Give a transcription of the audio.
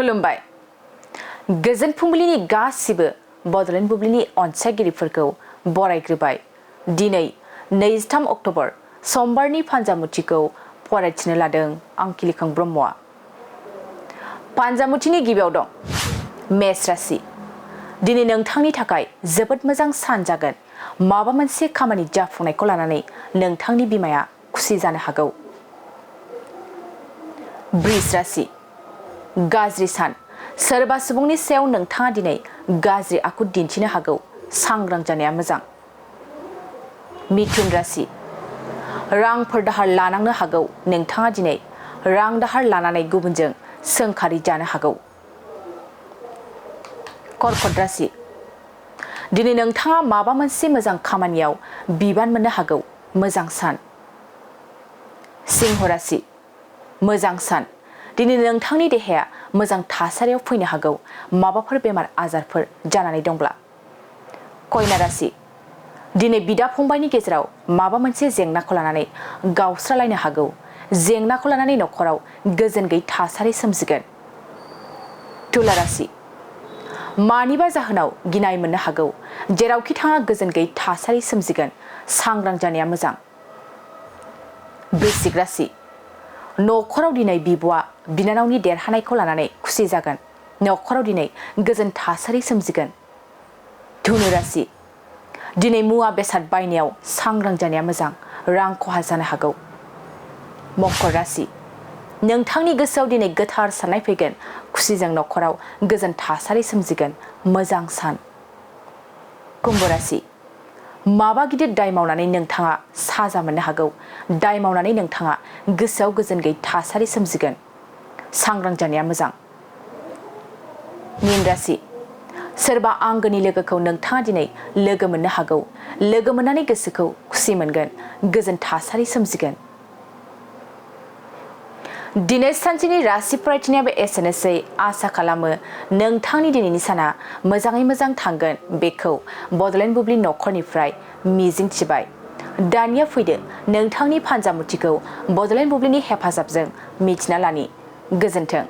खुलुमबाय गोजोन फुंबिलिनि गासिबो बडलेण्ड बुब्लिनि अनसायगिरिफोरखौ बरायग्रोबाय दिनै 23 अक्ट'बर समबारनि फान्जामुथिखौ फरायथिनो लादों आं किलिखां ब्रह्मआ फान्जामुथिनि गिबियाव दं मेष राशि दिनै नोंथांनि थाखाय जोबोद मोजां सान जागोन माबा मोनसे खामानि जाफुंनायखौ लानानै नोंथांनि बिमाया खुसि जानो हागौ वृष राशि गाज्रि सान सोरबा सुबुंनि सायाव नोंथाङा दिनै गाज्रि आखु दिन्थिनो हागौ सांग्रां जानाया मोजां मिथुन राशि रांफोर दाहार लानांनो हागौ नोंथाङा दिनै रां दाहार लानानै गुबुनजों सोंखारि जानो हागौ कर्कट राशि दिनै नोंथाङा माबा मोनसे मोजां खामानियाव बिबान मोननो हागौ मोजां सान सिंह राशि मोजां सान दिनै नोंथांनि देहाया मोजां थासारियाव फैनो हागौ माबाफोर बेमार आजारफोर जानानै दंब्ला कन्या राशि दिनै बिदा फंबायनि गेजेराव माबा मोनसे जेंनाखौ लानानै गावस्रालायनो हागौ जेंनाखौ लानानै न'खराव गोजोन गैयै थासारि सोमजिगोन तुला राशि मानिबा जाहोनाव गिनाय मोननो हागौ जेरावखि थाङा गोजोन गैयै थासारि सोमजिगोन सांग्रां जानाया मोजां वृश्चिक राशि न'खराव दिनै बिब'आ बिनानावनि देरहानायखौ लानानै खुसि जागोन न'खराव दिनै गोजोन थासारि सोमजिगोन धनु राशि दिनै मुवा बेसाद बायनायाव सांग्रां जानाया मोजां रां खहा जानो हागौ मकर राशि नोंथांनि गोसोआव दिनै गोथार साननाय फैगोन खुसिजों न'खराव गोजोन थासारि सोमजिगोन मोजां सान कुम्भ राशि माबा गिदिर दाय मावनानै नोंथाङा साजा मोननो हागौ दाय मावनानै नोंथाङा गोसोआव गोजोन गैयै थासारि सोमजिगोन सांग्रां जानाया मोजां मीन राशि सोरबा आंगोनि लोगोखौ नोंथाङा दिनै लोगो मोननो हागौ लोगो मोननानै गोसोखौ खुसि मोनगोन गोजोन थासारि सोमजिगोन दिनै सानसेनि राशि फरायथिनायाबो एसेनोसै आसा खालामो नोंथांनि दिनैनि साना मोजाङै मोजां थांगोन बेखौ बडलेण्ड बुब्लि न'खरनिफ्राय मिजिंथिबाय दानिया फैदो नोंथांनि फान्जामुथिखौ बडलेण्ड बुब्लिनि हेफाजाबजों मिथिना लानि गोजोन्थों।